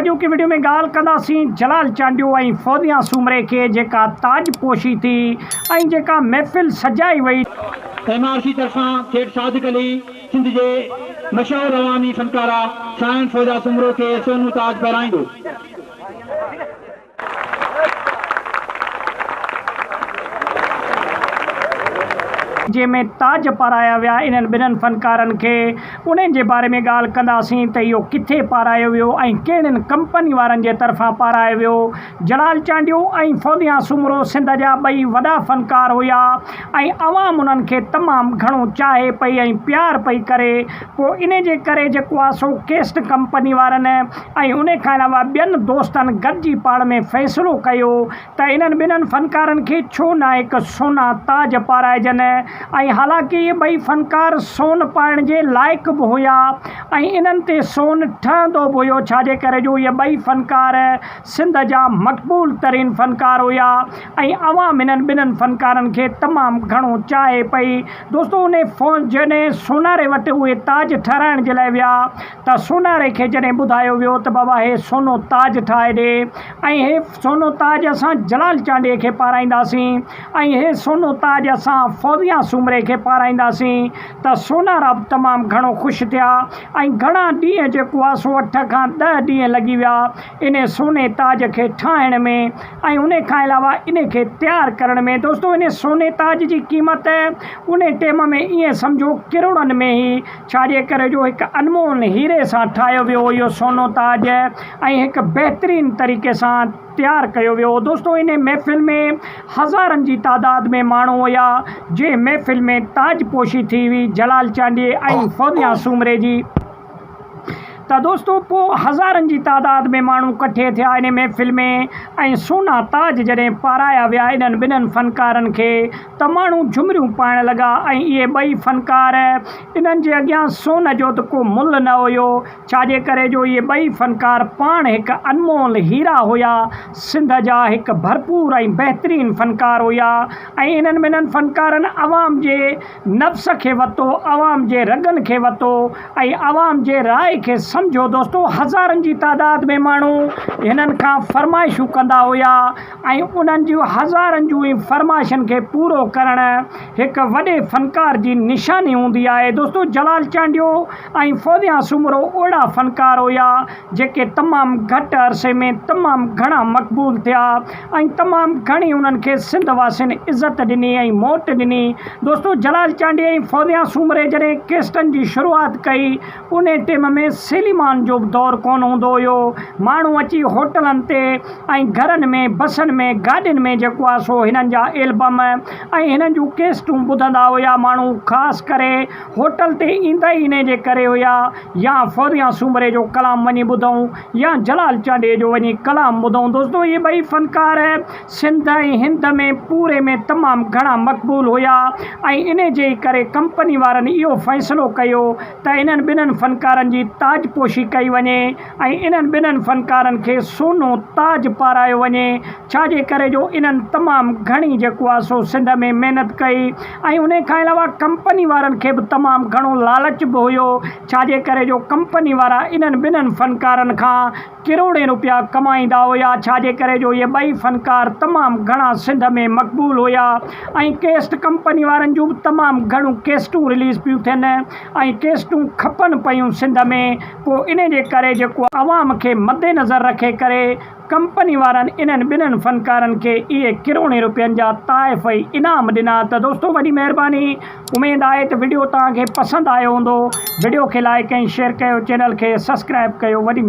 اڄوڪي وڊيو ۾ ڳالهه ڪنداسين جلال چانڊيو ۽ فوزيا سومري کي جيڪا تاج پوشي ٿي ۽ جيڪا محفل سجائي وئي. ايم آر سي طرفان سيٺ صادق علي سنڌ جي مشهور عوامي فنڪارا سانئڻ فوزيا سومرو کي سونو تاج پهرائيندو. جنهن ۾ تاج پارايا ويا انهن ٻنهن فنڪارن کي انهن جي باري ۾ ڳالهه ڪنداسين ته اهو ڪٿي پارايو ويو ۽ ڪهڙين ڪمپني وارن جي طرفان پارايو ويو جلال چانڊيو ۽ فوزيا سومرو سنڌ جا ٻئي وڏا فنڪار هيا ۽ عوام انهن کي تمام گهڻو چاهي پئي ۽ پيار پئي ڪري پوء انهي جي ڪري جيڪو آهي سو ڪيسٽ ڪمپني وارن ۽ ان کان علاوه ٻين دوستن گڏجي پاڻ ۾ فيصلو ڪيو ته انهن ٻنهن فنڪارن کي ڇو نه هڪ سونا تاج پارائجن ۽ حالانڪه اهي ٻئي فنڪار سون پائڻ جي لائق به هيا ۽ انهن تي سون ٺهندو به هيو ڇاجي ڪري جو اهي ٻئي فنڪار سنڌ جا مقبول ترين فنڪار هيا ۽ عوام انهن ٻنهن فنڪارن کي تمام گهڻو چاهي پئي دوستو انهي جڏهن سوناري وٽ اهي تاج ٺهرائڻ جي لاء ويا ته سوناري کي جڏهن ٻڌايو ويو ته بابا هي سونو تاج ٺاهي ڏي ۽ هي سونو تاج اسان جلال چانڊيي کي پارائينداسين ۽ هي سونو تاج اسان فوزيا سومري کي پارائينداسين ته سونارا به تمام گهڻو خوش ٿيا ۽ گهڻا ڏينهن جيڪو آهي سو اٺ کان ڏهه ڏينهن لڳي ويا انهي سوني تاج کي ٺاهڻ ۾ ۽ انهي کان علاوه انهي کي تيار ڪرڻ ۾ دوستو انهي سوني تاج جي قيمت انهي ٽيم ۾ ائين سمجهو ڪروڙن ۾ هئي ڇا جي ڪري جو هڪ انمول هيري سان ٺاهيو ويو هو اهو سونو تاج ۽ هڪ بهترين طريقي سان تيار ڪيو ويو هو دوستو انهي محفل ۾ هزارن جي تعداد ۾ ماڻهو هيا جنهن محفل ۾ تاج پوشي ٿي هئي جلال چانڊيي ۽ فوزيا سومري جي ته دوستو پوء هزارن جي تعداد ۾ ماڻهو ڪٺي ٿيا انهي محفل ۾ ۽ سونا تاج جڏهن پارايا ويا انهن ٻنهن فنڪارن کي ته ماڻهو جهمريون پائڻ لڳا ۽ اهي ٻئي فنڪار انهن جي اڳيان سون جو ته ڪو ملهه نه هيو ڇا جي ڪري جو اهي ٻئي فنڪار پاڻ هڪ انمول هيرا هيا سنڌ جا هڪ ڀرپور ۽ بهترين فنڪار هيا ۽ انهن ٻنهن فنڪارن عوام جي نفس کي وتو عوام جي رڳن کي وتو ۽ عوام جي راء کي سمجهيو دوستو هزارن جي تعداد ۾ ماڻهو هنن کان فرمائشون ڪندا هيا ۽ انهن جون هزارن جون ئي فرمائشن کي پورو ڪرڻ هڪ وڏي فنڪار جي نشاني هوندي آهي دوستو جلال چانڊيو ۽ فوزيا سومرو اهڙا فنڪار هيا جيڪي تمام گهٽ عرصي ۾ تمام گهڻا مقبول ٿيا ۽ تمام گهڻي انهن کي سنڌ واسين عزت ڏني ۽ موٽ ڏني. دوستو جلال چانڊيي ۽ فوزيا سومري جڏهن ڪيسٽن جي شروعات ڪئي انهي ٽيم ۾ سيليمان جو به دور ڪونه هوندو هيو ماڻهو اچي هوٽلن تي ۽ گهرن ۾ بسن ۾ گاڏين ۾ جيڪو آهي سو هنن جا ايلبم ۽ هنن جون ڪيسٽون ٻڌندا هيا ماڻهو خاص ڪري هوٽل تي ايندا ئي انهي جي ڪري هيا يا فوزيا سومري جو ڪلام وڃي ٻڌون يا جلال چانڊيي جو وڃي ڪلام ٻڌون دوستو اهي ٻئي فنڪار سنڌ ۽ هند ۾ پوري ۾ تمام گهڻا مقبول هيا ۽ انهي جي ئي ڪري ڪمپني وارن اهو فيصلو ڪيو ته انهن ٻنهن فنڪارن جي تاج پوشي ڪئي وڃي ۽ انهن ٻنهن فنڪارن کي سونو تاج پارايو وڃي ڇا جي ڪري جو انهن تمام گهڻي جيڪو آهي سو سنڌ ۾ محنت ڪئي ۽ انهي کان علاوه ڪمپني وارن کي به تمام گهڻو لالچ به هيو ڇا جي ڪري جو ڪمپني وارا انهن ٻنهن فنڪارن کان ڪروڙين روپيا ڪمائيندا هيا ڇا جي ڪري جو اهي ٻئي فنڪار تمام گهڻا سنڌ ۾ مقبول هيا ۽ ڪيسٽ ڪمپني وارن جون به تمام گهڻيون ڪيسٽون رليز پيون ٿين ۽ ڪيسٽون کپن پيون سنڌ ۾ پوء انهي جي ڪري جيڪو عوام کي مدنظر رکي ڪري ڪمپني وارن انهن ٻنهن فنڪارن کي اهي ڪروڙين روپين جا تحائف ۽ انعام ڏنا ته دوستو وڏي مهرباني اميد آهي ته وڊيو توهان کي پسند آيو هوندو وڊيو کي لائيڪ ۽ شيئر ڪيو چينل کي سسڪرائب ڪيو وڏي.